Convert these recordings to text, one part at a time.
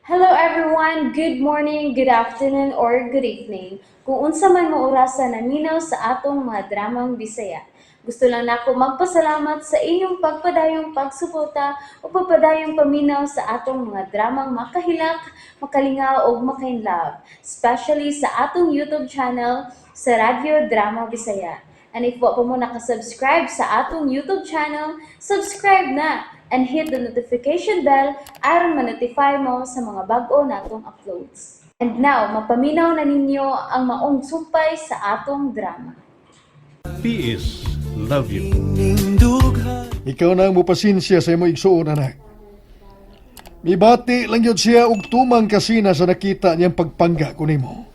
Hello everyone! Good morning, good afternoon, or good evening. Kung unsa man mo orasa naminaw sa atong mga dramang Bisaya. Gusto lang nako magpasalamat sa inyong pagpadayong pagsuporta o pagpadayong paminaw sa atong mga dramang makahilak, makalingaw ug makainlove, especially sa atong YouTube channel sa Radyo Drama Bisaya. And if wa pa mo nakasubscribe sa atong YouTube channel, subscribe na and hit the notification bell aron ma-notify mo sa mga bag-o natong uploads. And now, mapaminaw na ninyo ang maong sumpay sa atong drama. PS Love you. Ikaw na ang mopasensya sa imo igsuon, anak. Mibati lang yun siya og tumang kasina sa nakita niyang pagpangga ko nimo.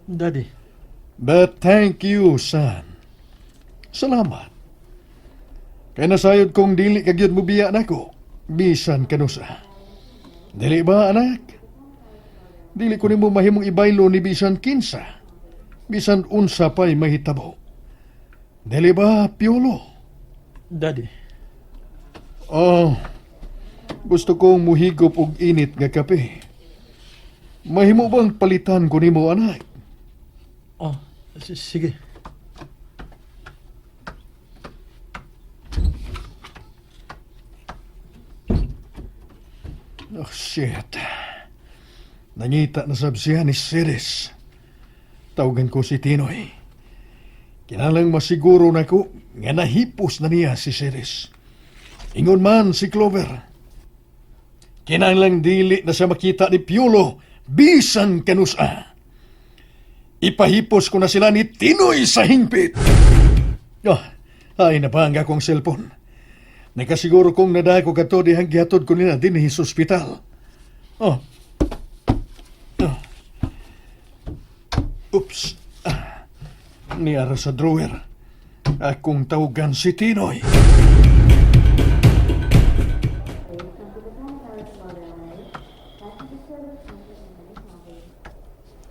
Daddy, But thank you, son. Salamat. Kay nasayod kong dili ka gyud mobiya nako, bisan kanusa. Dili ba, anak? Dili ko nimo mahimong ibaylo ni bisan kinsa. Bisan unsa pa'y mahitabo. Dili ba, Piolo? Daddy, Oh, gusto kong muhigop og init nga kape. Mahimo bang palitan ko nimo, anak? Oh, sige. Oh, shit. Nangita na sab siya ni Ceres. Tawagan ko si Tinoy. Kinalang masiguro na ko nga nahipos na niya si Ceres. Ingon man si Clover. Kinahanglang dili na siya makita ni Piolo bisan kanusa. Ipahipos ko na sila ni Tinoy sa hingpit. Oh, ay na ba ang akong cellphone? Nakasiguro kong nadako kato dihang gihatod ko nila dinhi sa ospital. Oh. Oh. Oops. Ah. Niara sa drawer. Akong tawagan si Tinoy.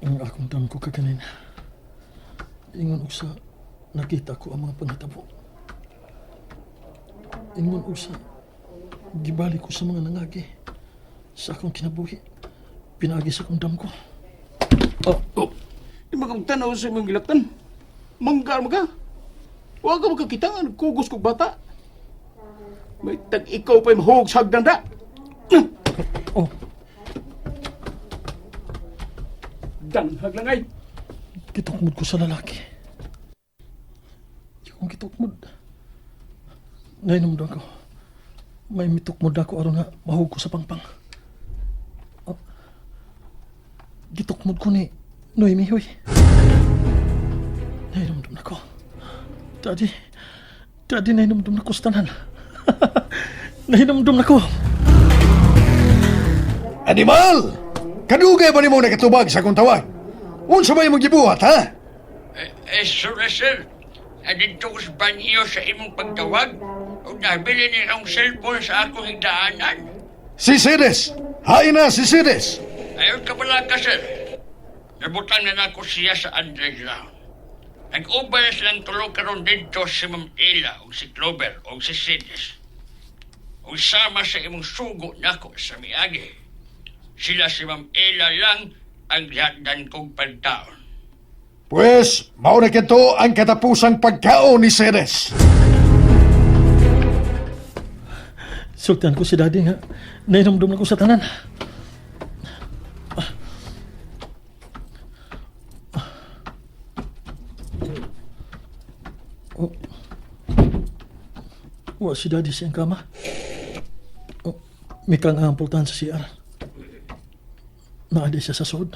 Ang akong damgo kaganina. Ingon og sa nakita ko ang mga panghitabo. Ingon og sa gibalik ko sa mga nangagi sa akong kinabuhi. Pinaagi sa akong damgo. Oh, Oh, di ba kang tanaw sa imong gilaktan? Mangga mo ka. Huwag ka magkakita nga, nagkugos kog bata. May tag ikaw pa'y mahug sa hagdan da. Oh, Danghag lang ay. Gitukmod ko sa lalaki. Di kong gitukmod. Nainom daw ko. May mitukmod ako aron nga mahug ko sa pangpang. Oh. Gitukmod ko ni Noemi, hoy. Nainomdom na ko. Daddy, Daddy, nainomdom na ko sa tanan. Nainomdom na ko. Animal! Kadugay ba nimo nakatubag sa akong tawag? Unsa ba imong gibuhat, ha? Eh, sorry sir. Dito ko sa banyo sa imong pagtawag. Ug nabili ni akong cellphone sa akong higdaanan. Si Ceres! Hain na si Ceres! Ayon ka pala ka, sir. Nabutang na nako siya sa underground. Nag-ubay na silang tulog karon didto si Ma'am Ella ug si Clover ug si Sides. Ug sama sa imong sugo nako sa miagi. Sila si Ma'am Ella lang ang gihatdan kong pagtaon. Pues, mao na kito ang katapusang pagkaon ni Ceres. Sultian ko si Daddy nga. Nainomdom na ko sa tanan. Oh. Wa si Daddy siyang kama. Oh, mikang ang pultahan sa CR. Naadi siya sa sud.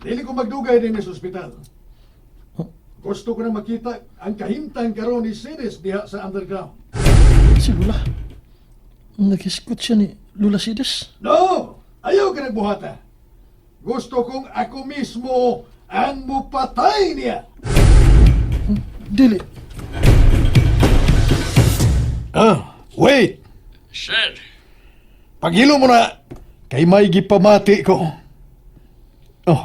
Dili ko magdugay din sa ospital. Oh. Gusto ko na makita ang kahimtang karon ni Ceres diha sa underground. Si Lula. Nag-iskot siya ni Lula Sides. No! Ayaw ka nagbuhata. Gusto kong ako mismo ang mupatay niya. Dili. Ah, wait! Sir, Paghilo mo na, kay may gipamati ko. Oh,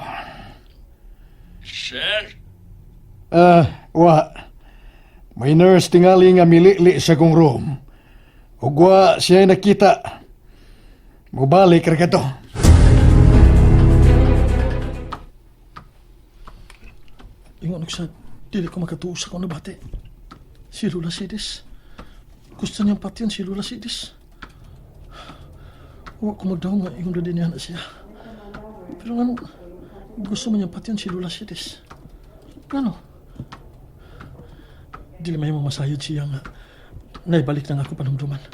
sir, ah, wa. May nurse tingali nga milili sa kong room. Ug wa siya nakita. Mubalik ra ka to. Manok sa dili ko makatuo sa akong nabati. Si Lola Sides. Gusto niyang patyon si Lola Sides. Wa ko magdaw nga ingon na din niya na siya. Pero ngano, gusto man niyang patyon si Lola Sides. Ngano? Dili may masayod siya nga naibalik na nga ako panumduman.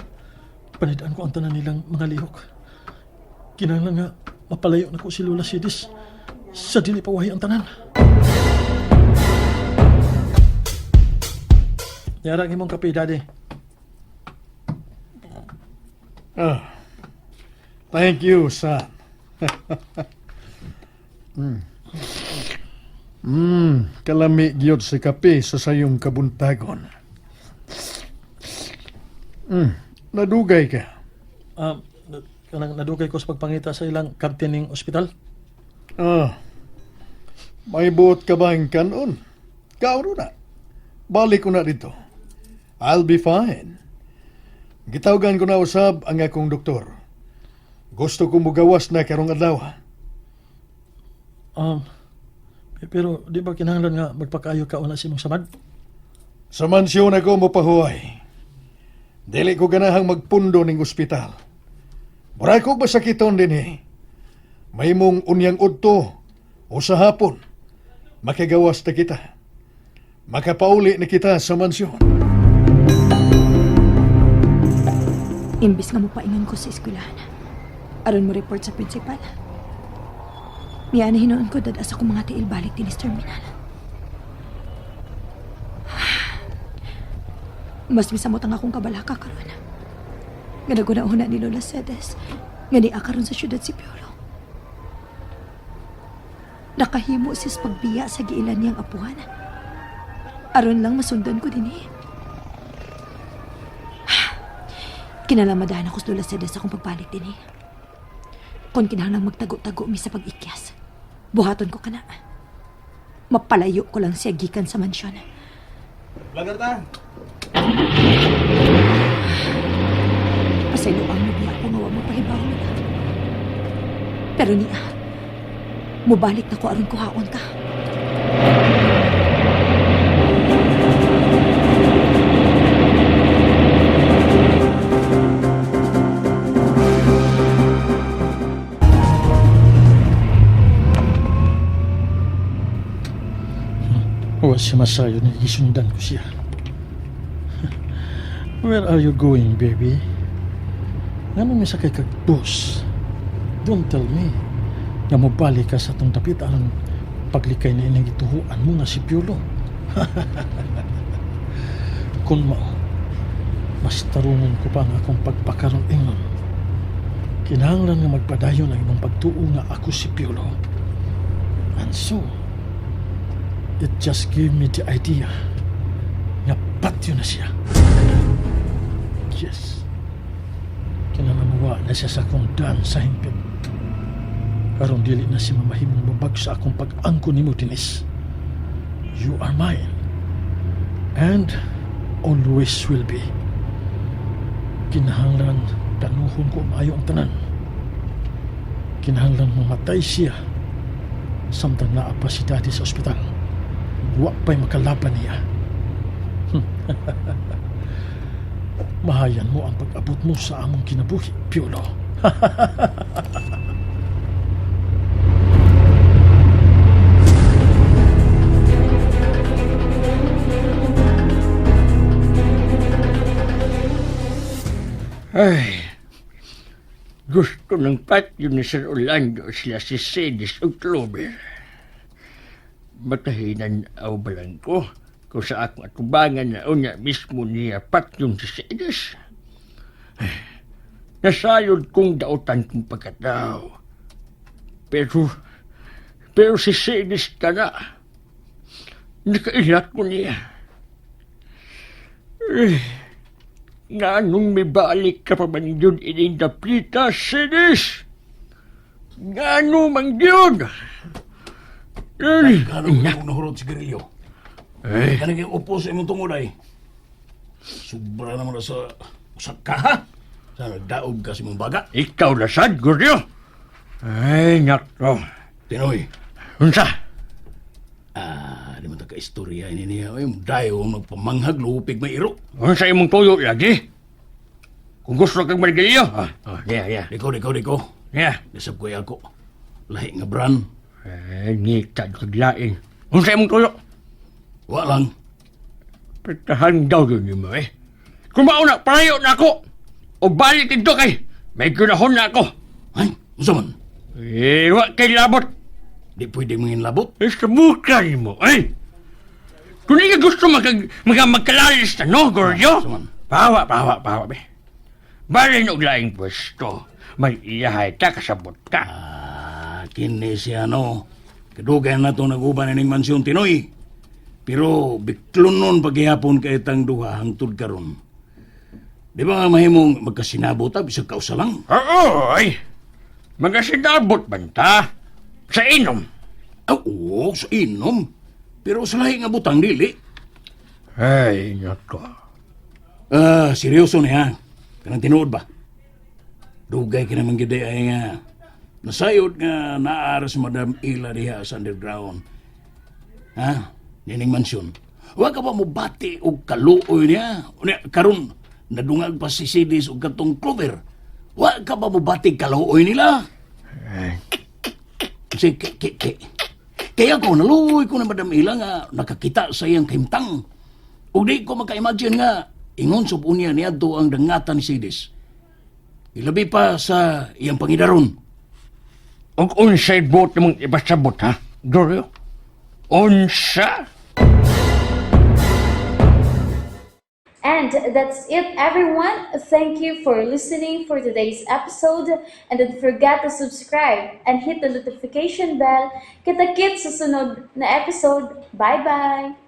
Panidaan ko ang tanan nilang mga lihok. Kinahanglan nga mapalayo na ko si Lola Sides sa dili pa wahi ang tanan. Yara ang imong kape, Daddy. Ah. Thank you, son. Kalami gyud sa kape sa sayong kabuntagon. Nadugay ka. Kanang nadugay ko sa pagpangita sa ilang kaptening ospital. Ah. May buot ka ba ang kanon? Kauro na. Balik ko na dito. I'll be fine. Gitawgan ko na usab ang akong doktor. Gusto ko mugawas na karong adlaw. Um, pero di ba kinahanglan nga magpakaayo ka una sa imong samad? Sa mansyon ako mopahuway. Dili ko ganahang magpundo ning ospital. Mura ko masakiton din eh. May mong unyang udto o sa hapon. Makagawas na kita. Makapauli na kita sa mansyon. Imbis nga mopaingon ko sa eskwelahan. Aron mo report sa principal. Miya na hinuon ko dad asa kong mga tiil balik dinis terminal. Mas misamot ang akong kabalaka karon. Nga naguna-una ni Lola Sedes nga ni karon sa syudad si Piolo. Nakahimo sis pagbiya sa giilan niyang apuhan. Aron lang masundan ko dinhi. Kinalamadahan ako sa Lola Sedes akong pagbalik din eh. Kung kinahanglang magtago-tago mi sa pag-ikyas, buhaton ko kana. Mapalayo ko lang siya gikan sa mansyon. Lagarta! Pasaylo ang mubiya ko nga wa mapahibaw nila. Pero niya, mubalik na ko aron kuhaon ka. Wa siya masayod na gisundan ko siya. Where are you going, baby? Ngano may sakay kag bus? Don't tell me nga mobalik ka sa atong dapit aron paglikay na ining gituhuan mo nga si Piolo. Kung mao, mas tarungon ko pa ang akong pagpakaroon ingon. Kinahanglan nga magpadayon ang imong pagtuo nga ako si Piolo. And so, it just gave me the idea nga patyo na siya. Yes. Kinalamuwa na siya sa akong daan sa himpit. Karon dili na siya mamahimong babag sa akong pag-angko nimo, Denise. You are mine. And always will be. Kinahanglan tanuhon ko maayo ang tanan. Kinahanglan mamatay siya samtang naa pa si Daddy sa ospital. Wa pa'y makalaban niya. Mahayan mo ang pag-abot mo sa among kinabuhi, Piolo. Ay, gusto ng patyo ni Sir Orlando sila si Sedis o Clover. Matahinan aw balang ko kung sa akong atubangan na unya mismo niya patyon si Sedis. Ay, nasayod kong dautan kong pagkatao. Pero si Sedis ka na. Nakailat ko niya. Eh, nga nung mibalik ka pa man yun ining daplita, Sinis? Nga nung man yun? Ay, Kanong imong nahurot sigarilyo? Ay, Kanang yung upo sa imong tungod ay. Sobra naman na sa usak ka ha? Sa nagdaog ka sa imong baga. Ikaw na sad, Guryo. Ay, nako. Tinoy, Unsa? Di man ta Kaistorya ni niya. Ay, dayo magpamanghag, lupig may iro. Unsa imong tuyo lagi? Kung gusto kag marigilyo, ah, oh, yeah, yeah. Diko, diko, diko. Yeah. Nasab ko ako. Lahi nga brand. Eh, ngita kag lain. Unsa imong tuyo? Wa lang. Pitahan daw yun nimo eh. Kung mauna, palayo na ako. O balik dito kay, may ginahon na ako. Ay, unsa man? Eh, wa kay labot. Di pwede mangin labot. Eh, sabukan mo, eh. Kung di ka gusto magkag, mag, magkalalis na, no, Goryo? Saman. Pawa, pawa, pawa, be. Balin og laing pwesto. May iyahay ta, kasabot ka. Ah, kini siya no. Kadugay na itong nag-uban ining mansyon Tinoy. Pero biklon nun paghihapon kay tang duha hangtod karon. Di ba nga mahimong magkasinabot ta bisag kausa lang? Oo, ay. Magasinabot man ta. Sa inom. Ah, oo, sa inom. Pero sa lahi nga butang dili. Ay, nako. Ah, seryoso niya. Kanang tinuod ba? Dugay ka naman gid ay nga. Nasayod nga naara si Madam Ila diha sa underground. Ha? Nining mansyon. Wa ka ba mo bati og kaluoy niya? Unya, karon nadungag pa si Sidis og katong Clover. Wa ka ba mo bati kaluoy nila? Kasi ke, ke, ke. Kaya ko naluoy ko na Madam Ila nga nakakita sa iyang kahimtang. Ug di ko maka-imagine nga ingon sub unya niadto ang dangatan ni Sidis. Ilabi pa sa iyang pangidaron. Og unsay buot nimong ipasabot, ha? Goryo? Unsa? And that's it, everyone. Thank you for listening for today's episode. And don't forget to subscribe and hit the notification bell. Kita-kits sa sunod na episode. Bye-bye!